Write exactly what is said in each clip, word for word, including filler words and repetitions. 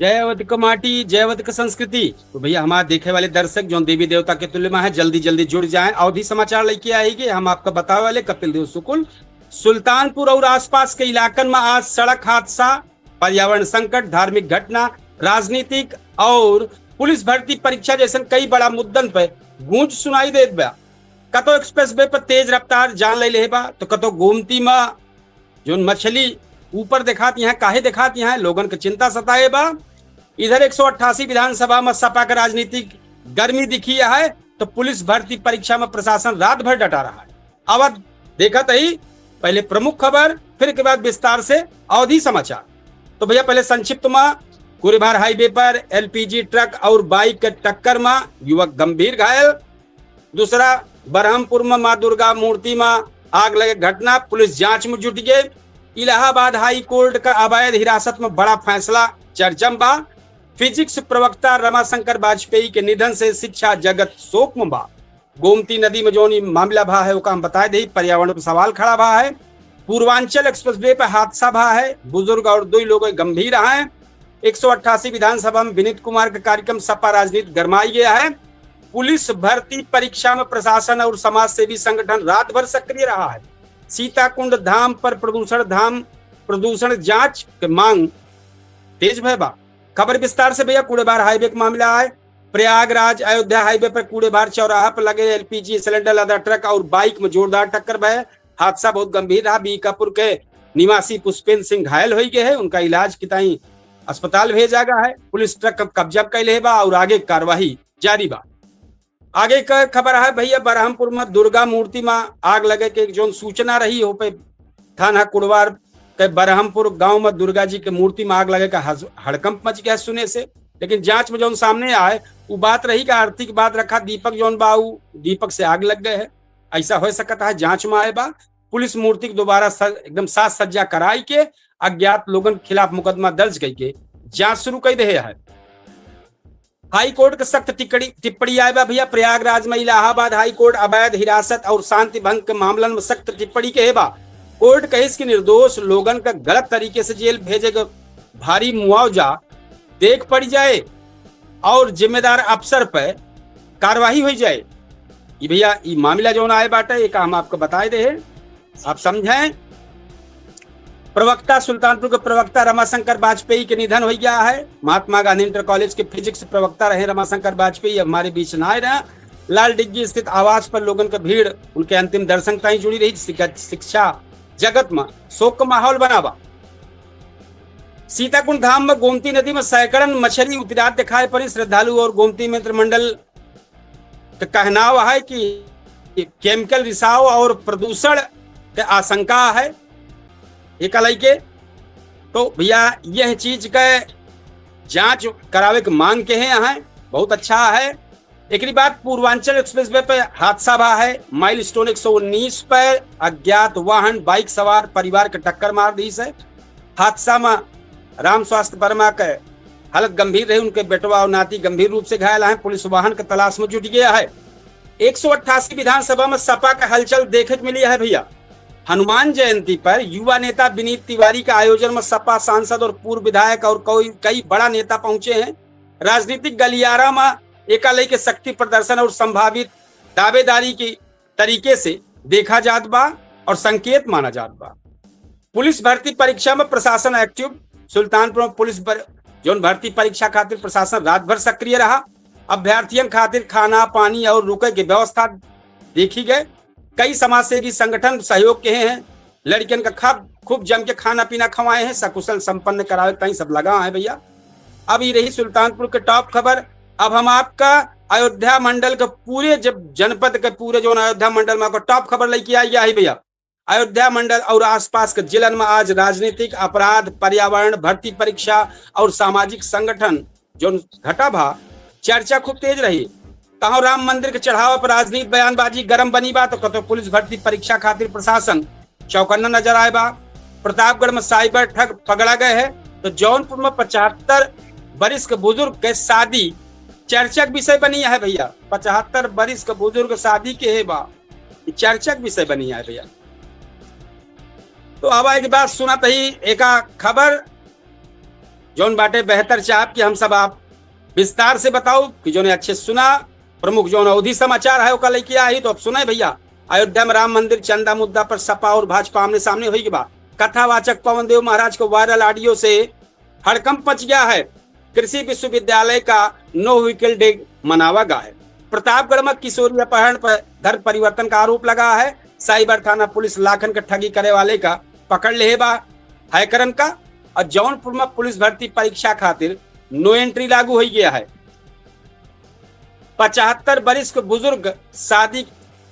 जय अवध क माटी, जय अवध क संस्कृति। तो भैया, हमार देखे वाले दर्शक जौन देवी देवता के तुल्य मा है, जल्दी जल्दी जुड़ जाएं। अवधी समाचार लइके आइगे, हम आपका बतावे वाले कपिल देव शुक्ल। सुल्तानपुर और आसपास के इलाकन मा आज सड़क हादसा, पर्यावरण संकट, धार्मिक घटना, राजनीतिक और पुलिस भर्ती परीक्षा जैसन कई बड़ा मुद्दन पे गूंज सुनाई देत बा। कतो एक्सप्रेसवे पर तेज रफ्तार जान ले लेहे बा, तो कतो गोमती मा जौन मछली ऊपर देखात यहाँ, काहे देखात यहाँ, लोगन के चिंता सताए बा। इधर एक सौ अट्ठासी विधानसभा मा सपा के राजनीतिक गर्मी दिखी है, तो पुलिस भर्ती परीक्षा मा प्रशासन रात भर डटा रहा है। अब देखत ही पहले प्रमुख खबर, फिर के बाद विस्तार से अवधी समाचार। तो भैया, पहले संक्षिप्त मा, कुड़ेभार हाईवे पर एलपीजी ट्रक और बाइक के टक्कर मा युवक गंभीर घायल। दूसरा, बरहमपुर मा माँ दुर्गा मूर्ति मा आग लगे घटना, पुलिस जांच मा जुट गए। इलाहाबाद हाई कोर्ट का अवैध हिरासत मा बड़ा फैसला चर्चा मा बा। फिजिक्स प्रवक्ता रमाशंकर वाजपेयी के निधन से शिक्षा जगत शोक मा बा। गोमती नदी मा जौन ई मामला भा है, ओका हम बताए दे, पर्यावरण पर सवाल खड़ा भा है। पूर्वांचल एक्सप्रेसवे पर हादसा भा है, बुजुर्ग और दो लोग गंभीर हैं। एक सौ अट्ठासी विधानसभा मा विनीत कुमार का कार्यक्रम, सपा राजनीति गरमाई गया है। पुलिस भर्ती परीक्षा मा प्रशासन और समाजसेवी संगठन रात भर सक्रिय रहा है। सीताकुंड धाम पर प्रदूषण धाम, प्रदूषण जांच के मांग तेज भय बा। खबर विस्तार से भैया, कुड़ेभार हाईवे का मामला है। प्रयागराज अयोध्या हाईवे पर कुड़ेभार चौराहा पर लगे एलपीजी सिलेंडर लदा ट्रक और बाइक मा जोरदार टक्कर भय। हादसा बहुत गंभीर रहा। बीकापुर के निवासी पुष्पेंद्र सिंह घायल होइ गए हैं, उनका इलाज की ताई अस्पताल भेजा गया है। पुलिस ट्रक क-, कब्जा कर ले बा और आगे कार्रवाई जारी बा। आगे का खबर है भैया, बरहमपुर मा दुर्गा मूर्ति मा आग लगे के जौन सूचना रही, हो पे थाना कुड़ेभार के बरहमपुर गांव मा दुर्गा जी के मूर्ति मा आग लगे का हज-, हड़कंप मच गया सुने से। लेकिन जांच मा जौन सामने आए, वो बात रही कि आरती की बात रखा, दीपक जौन बा, उ दीपक से आग लग गए है। ऐसा हो सकता है, जांच मा आए बा। पुलिस मूर्ति के दोबारा स-, एकदम साज सज्जा कराई के अज्ञात लोगन के खिलाफ मुकदमा दर्ज कई के जांच शुरू कई दे है। हाई कोर्ट के सख्त टिप्पणी, टिप्पणी आए बा भैया। प्रयागराज मा इलाहाबाद हाई कोर्ट अवैध हिरासत और शांति भंग के मामलन मा सख्त टिप्पणी के है बा। कोर्ट कहिस कि निर्दोष लोगन का गलत तरीके से जेल भेजे के भारी मुआवजा देख पड़ जाए और जिम्मेदार अफसर पे कार्रवाई हो जाए। ई भैया, ई मामला जौन आए बाटे, एका हम आपको बताए दे है, आप समझें। प्रवक्ता, सुल्तानपुर के प्रवक्ता रमाशंकर वाजपेयी के निधन हो गया है। महात्मा गांधी इंटर कॉलेज के फिजिक्स प्रवक्ता रहे रमाशंकर वाजपेयी, अब हमारे बीच ना आए रहे। लाल डिग्गी स्थित आवास पर लोगन के भीड़ उनके अंतिम दर्शन ताई जुड़ी रही। शिक-, शिक्षा जगत मा शोक का माहौल बना बा। सीताकुंड धाम मा गोमती नदी मा सैकड़न मछली उतरात दिखाई पड़ी। श्रद्धालु और गोमती मित्र मंडल का कहनाव है कि केमिकल रिसाव और प्रदूषण के आशंका है एका लइके। तो भैया, यह चीज के जांच करावे के मांग के हैं, बहुत अच्छा है। एकरी बाद पूर्वांचल एक्सप्रेसवे पे हादसा भा है। माइलस्टोन एक सौ उन्नीस पे अज्ञात वाहन बाइक सवार परिवार के टक्कर मार दीस है। हादसा मा राम स्वास्थ्य वर्मा के हालत गंभीर रही, उनके बेटवा और नाती गंभीर रूप से घायल हैं। पुलिस वाहन के तलाश मा जुट गया है। एक सौ अट्ठासी विधानसभा मा सपा का हलचल देखे के मिली है भैया। हनुमान जयंती पर युवा नेता विनीत तिवारी का आयोजन मा सपा सांसद और पूर्व विधायक और कई, कई बड़ा नेता पहुंचे हैं। राजनीतिक गलियारा मा एका लइके शक्ति प्रदर्शन और संभावित दावेदारी के तरीके से देखा जात बा और संकेत माना जात बा। पुलिस भर्ती परीक्षा मा प्रशासन एक्टिव। सुल्तानपुर मा पुलिस भर-, जौन भर्ती परीक्षा खातिर प्रशासन रात भर सक्रिय रहा। अभ्यर्थियन खातिर खाना, पानी और रुके के व्यवस्था देखी गए। कई समाजसेवी संगठन सहयोग के हैं। लड़कियन का खूब, खूब जम के खाना पीना खवाए हैं, सकुशल संपन्न करावे ताई सब लगा है भैया। अब ई रही सुल्तानपुर के टॉप खबर। अब हम आपका अयोध्या मंडल के पूरे जब जनपद के पूरे जौन अयोध्या मंडल मा आपका टॉप खबर लइके आई है भैया। अयोध्या मंडल और आसपास के जिलन मा आज राजनीतिक अपराध, पर्यावरण, भर्ती परीक्षा और सामाजिक संगठन जौन घटा भा, चर्चा खूब तेज रही। कहो राम मंदिर के चढ़ावा पर राजनीति बयानबाजी गरम बनी बा, तो कतो पुलिस भर्ती परीक्षा खातिर प्रशासन चौकन्ना नजर आए बा। प्रतापगढ़ मा साइबर ठग पकड़ा गए है, तो जौनपुर मा पचहत्तर बरिस के बुजुर्ग के शादी चर्चा के विषय बनी है भैया। पचहत्तर बरिस के बुजुर्ग शादी के है बा, ई चर्चा के विषय बनी है भैया। तो अब एक बात सुनत ही एका खबर, जौन बाटे बेहतर चाहब कि हम सब आप विस्तार से बताओ कि जौन अच्छे सुना। प्रमुख जौन अवधी समाचार है ओका लेके आई, तो अब सुने भैया, अयोध्या में राम मंदिर चंदा मुद्दा पर सपा और भाजपा आमने सामने होई गवा। कथावाचक पवन देव महाराज के वायरल ऑडियो से हड़कंप मच गया है। कृषि विश्वविद्यालय का नो व्हीकल डे मनावा गा है। प्रतापगढ़ में किशोरी अपहरण पर धर्म परिवर्तन का आरोप लगा है। साइबर थाना पुलिस लाखन के ठगी करे वाले का पकड़ लेहे बा, हैकरन का। और जौनपुर में पुलिस भर्ती परीक्षा खातिर नो एंट्री लागू हो गया है। पचहत्तर बरिस के बुजुर्ग शादी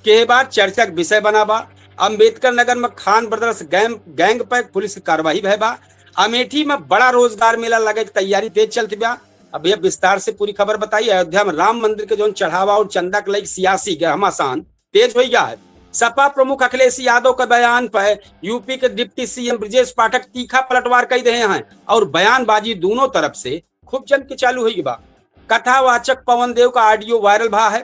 के बाद चर्चा के विषय बना बा। अम्बेडकर नगर में खान ब्रदर्स गैंग, गैंग पर पुलिस की कार्रवाई भय बा। अमेठी में बड़ा रोजगार मेला लगे के तैयारी तेज चलत बा। अब भैया विस्तार से पूरी खबर बताई। अयोध्या में राम मंदिर के जौन चढ़ावा और चंदा के लइक सियासी घमासान तेज हो गया है। सपा प्रमुख अखिलेश यादव के बयान पर यूपी के डिप्टी सीएम ब्रजेश पाठक तीखा पलटवार कर रहे हैं और बयानबाजी दोनों तरफ से खूब जम के चालू हुई बा। कथावाचक पवन देव का ऑडियो वायरल भा है,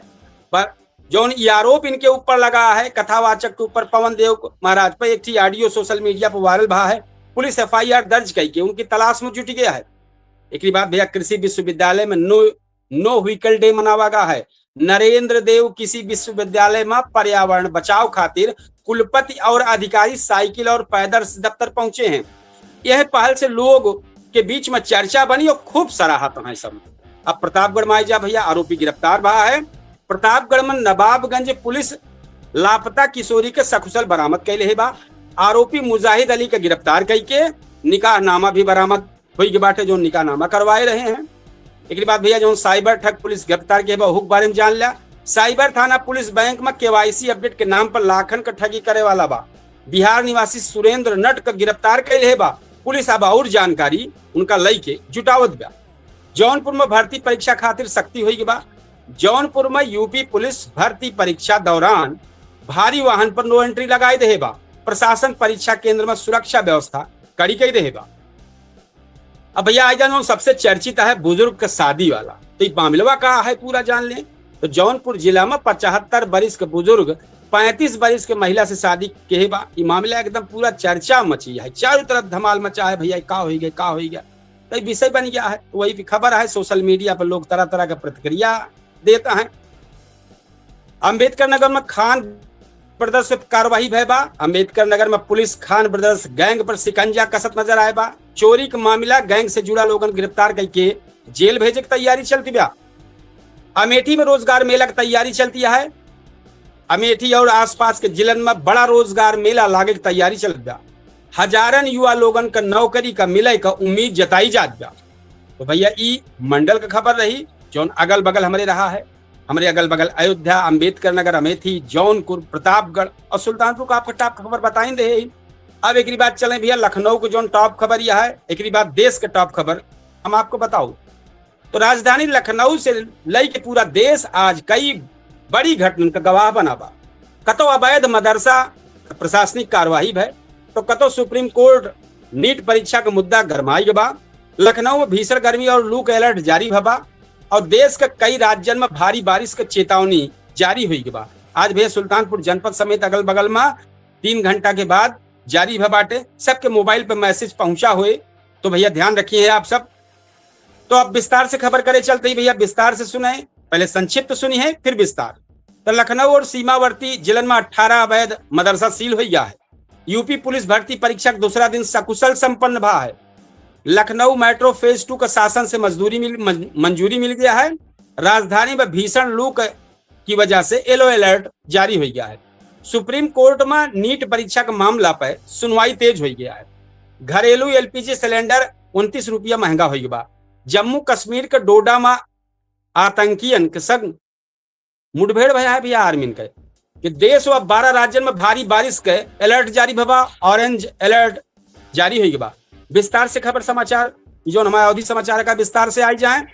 पर जौन ई आरोप इनके ऊपर लगा है, कथावाचक के ऊपर पवन देव महाराज पर एक ठी ऑडियो सोशल मीडिया पर वायरल भा है। पुलिस एफआईआर दर्ज करके उनकी तलाश में जुट गया है। एक बाद भैया कृषि विश्वविद्यालय में नो, नो व्हीकल डे मनावा गा है। नरेंद्र देव कृषि विश्वविद्यालय में पर्यावरण बचाव खातिर कुलपति और अधिकारी साइकिल और पैदल से दफ्तर पहुंचे हैं। यह पहल से लोग के बीच में चर्चा बनी और खूब सराहत हैं सब। अब प्रतापगढ़ में आई जा भैया, आरोपी गिरफ्तार भा है। प्रतापगढ़ में नवाबगंज पुलिस लापता किशोरी के सकुशल बरामद कैले है बा। आरोपी मुजाहिद अली के गिरफ्तार करके निकाहनामा भी बरामद हुई के बाटे, जो निकाहनामा करवाए रहे हैं। एक बाद भैया जौन साइबर ठग पुलिस गिरफ्तार के बा, हुक बारे में जान लिया। साइबर थाना पुलिस बैंक में केवाईसी अपडेट के नाम पर लाखन का ठगी करे वाला बा। बिहार निवासी सुरेंद्र नट का गिरफ्तार कैले बा पुलिस। अब और जानकारी उनका लई के जुटावत बा। जौनपुर में भर्ती परीक्षा खातिर सख्ती हुई बा। जौनपुर में यूपी पुलिस भर्ती परीक्षा दौरान भारी वाहन पर नो एंट्री लगाए दे बा। प्रशासन परीक्षा केंद्र में सुरक्षा व्यवस्था कड़ी कई दे बा। अब भैया, आई जान सबसे चर्चित है बुजुर्ग का शादी वाला, तो ये मामलवा का है पूरा जान लें। तो जौनपुर जिला में पचहत्तर बरिस के बुजुर्ग पैंतीस बरिस के महिला से शादी के बा। ये मामला एकदम पूरा चर्चा मची है, चारों तरफ धमाल मचा है भैया, का होई गए, का होई गया। तो ये विषय बन गया है, तो वही खबर है, सोशल मीडिया पर लोग तरह तरह का प्रतिक्रिया देता है। अम्बेडकर नगर में खान ब्रदर्स पे कार्रवाई भय बा। अम्बेडकर नगर में पुलिस खान ब्रदर्स गैंग पर शिकंजा कसत नजर आए बा। चोरी के मामला, गैंग से जुड़ा लोगन गिरफ्तार करके जेल भेजे के तैयारी चलती बा। अमेठी में रोजगार मेला की तैयारी चलती है। अमेठी और आसपास के जिलन में बड़ा रोजगार मेला लागे के तैयारी चलत बा। हजारन युवा लोगन का नौकरी का मिले का उम्मीद जताई जात बा। तो भैया, ई मंडल का खबर रही, जौन अगल बगल हमरे रहा है। हमरे अगल बगल अयोध्या, अम्बेडकर नगर, अमेठी, जौनपुर, प्रतापगढ़ और सुल्तानपुर का आपका टॉप खबर बताइन दे। अब एकरी बाद चलें भैया लखनऊ को, जौन टॉप खबर यह है। एकरी बाद देश के टॉप खबर हम आपको बताओ। तो राजधानी लखनऊ से लई के पूरा देश आज कई बड़ी घटनन का गवाह बना बा। कतो अवैध मदरसा प्रशासनिक कार्यवाही भय, तो कतो सुप्रीम कोर्ट नीट परीक्षा का मुद्दा गरमाई बा। लखनऊ में भीषण गर्मी और लू का अलर्ट जारी भवा और देश के कई राज्यन में भारी बारिश का चेतावनी जारी हुई बा। आज भैया सुल्तानपुर जनपद समेत अगल बगल में तीन घंटा के बाद जारी भवा बाटे। सबके मोबाइल पे मैसेज पहुंचा हुए, तो भैया ध्यान रखिए आप सब। तो अब विस्तार से खबर करे चलते ही भैया विस्तार से सुने, पहले संक्षिप्त सुनी है फिर विस्तार। तो लखनऊ और सीमावर्ती जिलन में अठारह अवैध मदरसा सील हो गया है। यूपी पुलिस भर्ती परीक्षा के दूसरा दिन सकुशल संपन्न भा है। लखनऊ मेट्रो फेज टू का शासन से मजदूरी मिल, मंज-, मंजूरी मिल गया है। राजधानी में भीषण लू क-, की वजह से येलो अलर्ट जारी हो गया है। सुप्रीम कोर्ट में नीट परीक्षा के मामला पर सुनवाई तेज हो गया है। घरेलू एलपीजी सिलेंडर उनतीस रुपया महंगा हो गया बा। जम्मू कश्मीर के डोडा में आतंकियन के संग मुठभेड़ भया है भैया आर्मिन के, कि देश व बारह राज्यन में भारी बारिश के अलर्ट जारी भवा, ऑरेंज अलर्ट जारी हुई बा। विस्तार से खबर समाचार, जो हमारे अवधी समाचार का विस्तार से आई जाए।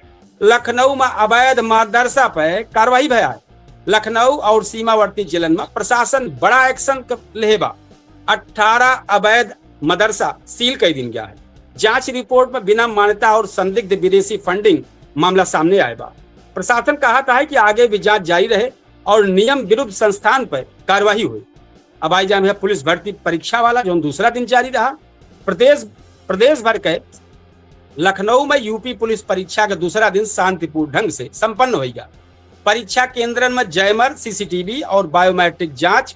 लखनऊ में अवैध मदरसा पे कार्रवाई भया है। लखनऊ और सीमावर्ती जिलन में प्रशासन बड़ा एक्शन क-, लेहे बा। अठारह अवैध मदरसा सील कर दिन गया है। जांच रिपोर्ट में बिना मान्यता और संदिग्ध विदेशी फंडिंग मामला सामने आए बा। प्रशासन कहत है कि आगे भी जांच जारी रहे और नियम विरुद्ध संस्थान पर कार्रवाई हुई। अब आई जाए भैया पुलिस भर्ती परीक्षा वाला, जो दूसरा दिन जारी रहा। प्रदेश, प्रदेश भर के लखनऊ में यूपी पुलिस परीक्षा के दूसरा दिन शांतिपूर्ण ढंग से संपन्न होइगा। परीक्षा केंद्रन में जैमर, सीसीटीवी और बायोमेट्रिक जांच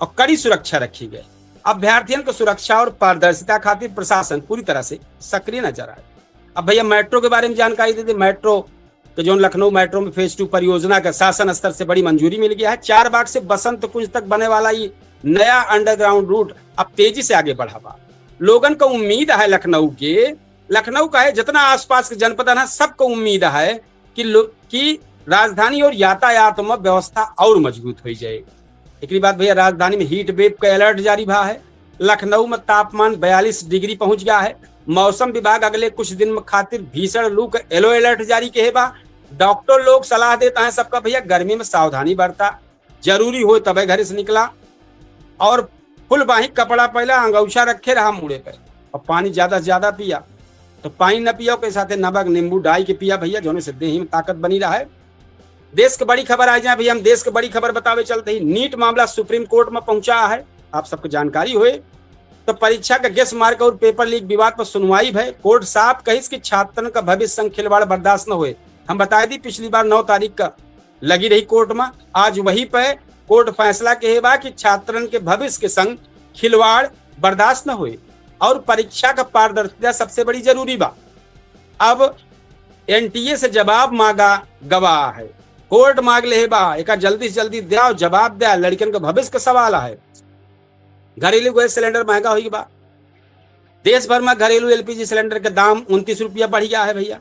और कड़ी सुरक्षा रखी गई। अभ्यर्थियन के सुरक्षा और पारदर्शिता खातिर प्रशासन पूरी तरह से सक्रिय नजर आए। अब भैया, मेट्रो के बारे में जानकारी दे दे। मेट्रो के जौन लखनऊ मेट्रो में फेज टू परियोजना का शासन स्तर से बड़ी मंजूरी मिल गया है। चारबाग से बसंत कुंज तक बने वाला ये नया अंडरग्राउंड रूट अब तेजी से आगे बढ़ा बा। लोगन का उम्मीद है लखनऊ के, लखनऊ का है, जितना आसपास के जनपद है ना, सबको उम्मीद है कि लो-, कि राजधानी और यातायात में व्यवस्था और मजबूत हो जाए। एकरी बाद भैया, राजधानी में हीट वेव का अलर्ट जारी भा है। लखनऊ में तापमान बयालीस डिग्री पहुंच गया है। मौसम विभाग अगले कुछ दिन में खातिर भीषण लू का येलो अलर्ट जारी किहे बा। डॉक्टर लोग सलाह देता है सबका, भैया, गर्मी में सावधानी बरता, जरूरी होए तबे घर से निकला, और फुल बाही कपड़ा पहला, अंगौछा रखे रहा मुड़े पे, और पानी ज्यादा से ज्यादा पिया। तो पानी न पिया, ओके साथे नमक, नींबू डाई के पिया भैया, जोने से देही में ताकत बनी रहे। देश के बड़ी खबर आ जाए भैया, हम देश के बड़ी खबर बतावे चलते ही, नीट मामला सुप्रीम कोर्ट में पहुंचा है, आप सबको जानकारी होए। तो परीक्षा का गेस मार्क और पेपर लीक विवाद पर सुनवाई भय। कोर्ट साफ कहिस कि छात्रन का भविष्य संग खिलवाड़ बर्दाश्त न होए। हम बताए दी, पिछली बार नौ तारीख का लगी रही कोर्ट में, आज वही पे कोर्ट फैसला किहे बा कि छात्रन के भविष्य के संग खिलवाड़ बर्दाश्त न होए और परीक्षा का पारदर्शिता सबसे बड़ी जरूरी बा। अब एनटीए से जवाब मांगा गवा है, कोर्ट मांग लेहे बा, एका जल्दी से जल्दी द्याओ, जवाब द्या, लड़कन के भविष्य का सवाल है। घरेलू गैस सिलेंडर महंगा होई बा, देश भर में घरेलू एलपीजी सिलेंडर के दाम उनतीस रुपया बढ़ गया है भैया।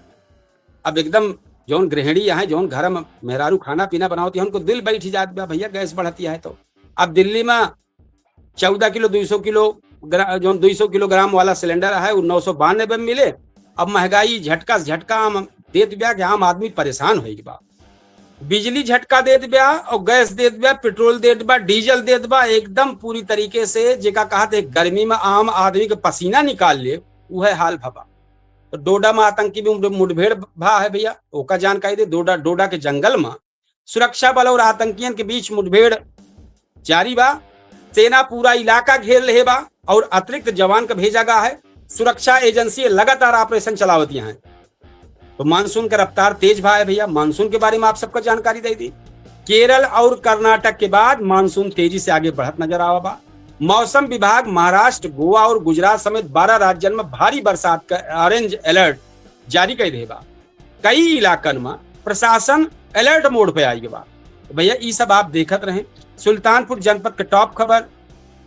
अब एकदम जौन गृहिणी है, जौन घर में मेहरारू खाना पीना बनावती है, उनको दिल बैठ जात बा भैया, गैस बढ़ती है तो। अब दिल्ली में चौदह किलो, दो सौ किलो ग्रा-, जौन दो सौ किलोग्राम वाला सिलेंडर है, वो नौ सौ बानबे में मिले। अब महंगाई झटका से झटका आम देत बा कि आम आदमी परेशान होई बा। बिजली झटका देत बा और गैस देत बा, पेट्रोल देत बा, डीजल देत बा, एकदम पूरी तरीके से जेका कहत है गर्मी में आम आदमी के पसीना निकाल ले, उहे हाल भबा। तो डोडा में आतंकी भी मुठ-, मुठभेड़ भा है भैया, ओका जानकारी दे। डोडा, डोडा के जंगल में सुरक्षा बल और आतंकियन के बीच मुठभेड़ जारी बा। सेना पूरा इलाका घेर लेहे बा और अतिरिक्त जवान के भेजा गा है। सुरक्षा एजेंसी लगातार ऑपरेशन चलावती हैं। तो मानसून के रफ्तार तेज भा है भैया। मानसून के बारे में आप सबका जानकारी दे दी। केरल और कर्नाटक के बाद मानसून तेजी से आगे बढ़त नजर आवा बा। मौसम विभाग महाराष्ट्र, गोवा और गुजरात समेत बारह राज्यन में भारी बरसात का ऑरेंज अलर्ट जारी कर दे बा। कई इलाकन में प्रशासन अलर्ट मोड पे आई बा। तो भैया, ई सब आप देखत रहें। सुल्तानपुर जनपद के टॉप खबर,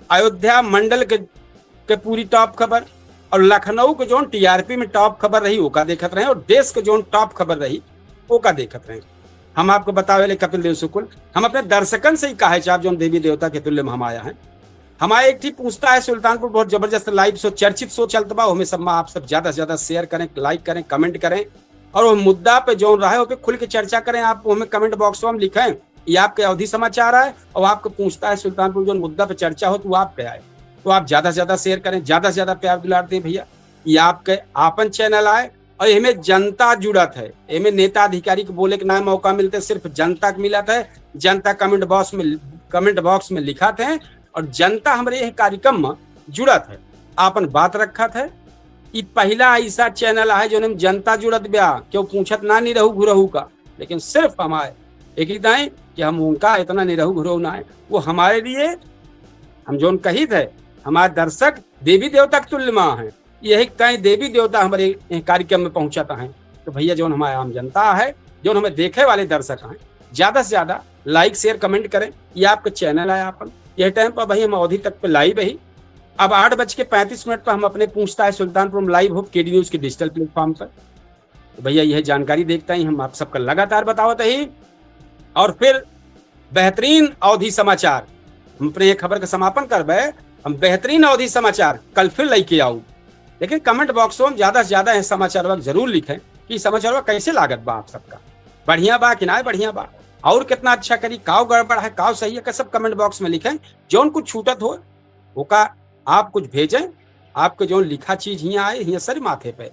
अयोध्या मंडल के, के पूरी टॉप खबर, और लखनऊ के जौन टीआरपी में टॉप खबर रही, ओका देखत रहें, और देश के जौन टॉप खबर रही, ओका देखत रहें। हम आपको बतावे ले कपिल देव शुक्ल, हम अपने दर्शकन से ही कहे चाहब, जौन देवी देवता के तुल्य में हम आया है। हमारे एक ठीक पूछता है सुल्तानपुर, बहुत जबरदस्त लाइव शो, चर्चित शो चलत बा, ओमे सब में आप सब ज्यादा से ज्यादा शेयर करें, लाइक करें, कमेंट करें, और वो मुद्दा पे जौन रहे, वो पे खुल के चर्चा करें। आप हमें कमेंट बॉक्स में लिखें, ये आपके अवधी समाचार आए और आपको पूछता है सुल्तानपुर, जो मुद्दा पे चर्चा हो, तो वो आपके आए। तो आप ज्यादा से ज्यादा शेयर करें, ज्यादा से ज्यादा प्यार दुलार दें भैया। ये आपके आपन चैनल आए और एमे जनता जुड़त है, एमे नेता अधिकारी के बोले के ना मौका मिलते, सिर्फ जनता के मिलत है। जनता कमेंट बॉक्स में, कमेंट बॉक्स में लिखत है और जनता हमरे यह कार्यक्रम में जुड़त है, आपन बात रखत है। ई पहला ऐसा चैनल है जोन में जनता जुड़त बा, क्यों पूछत ना निरहू घुरहू का, लेकिन सिर्फ हमारे एक ही दाएं कि हम उनका इतना निरहू घुरहू ना है, वो हमारे लिए, हम जोन कहित है, हमारे दर्शक देवी देवता के तुल्य में हैं। यही कई देवी देवता हमारे यह कार्यक्रम में पहुंचता है। तो भैया, जोन हमारे आम जनता है, जोन हमें देखे वाले दर्शक हैं, ज्यादा से ज्यादा लाइक, शेयर, कमेंट करें। ये आपका चैनल है आपन। यह टाइम पर भाई हम अवधी तक पे लाइव ही। अब आठ बज के पैंतीस मिनट पर हम अपने पूछता है सुल्तानपुर में लाइव हो केडी न्यूज के डिजिटल प्लेटफॉर्म पर। तो भैया, यह जानकारी देखता ही हम आप सबका लगातार बतावत ही। और फिर बेहतरीन अवधी समाचार, हम अपने ये खबर का समापन करबे, हम बेहतरीन अवधी समाचार कल फिर लेके आऊ। लेकिन कमेंट बॉक्स में ज्यादा से ज्यादा यह समाचारवा जरूर लिखें कि समाचारवा कैसे लागत बा आप सबका, बढ़िया बा कि ना बढ़िया बा, और कितना अच्छा करी, काव गड़बड़ है, काव सही है, सब कमेंट बॉक्स में लिखें। जौन कुछ छूटत हो, ओका आप कुछ भेजें, आपके जौन लिखा चीज हियाँ आए, हियाँ सर माथे पे।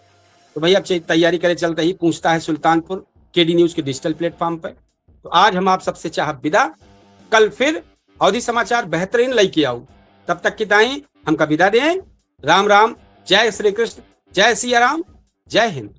तो भैया, अब चे-, तैयारी करे चलते ही पूछता है सुल्तानपुर केडी न्यूज के डिजिटल प्लेटफॉर्म पे। तो आज हम आप सबसे चाहब विदा, कल फिर अवधी समाचार बेहतरीन लेके आऊ। तब तक की ताई हमका विदा दें। राम राम, जय श्री कृष्ण, जय सिया राम। जय हिंद।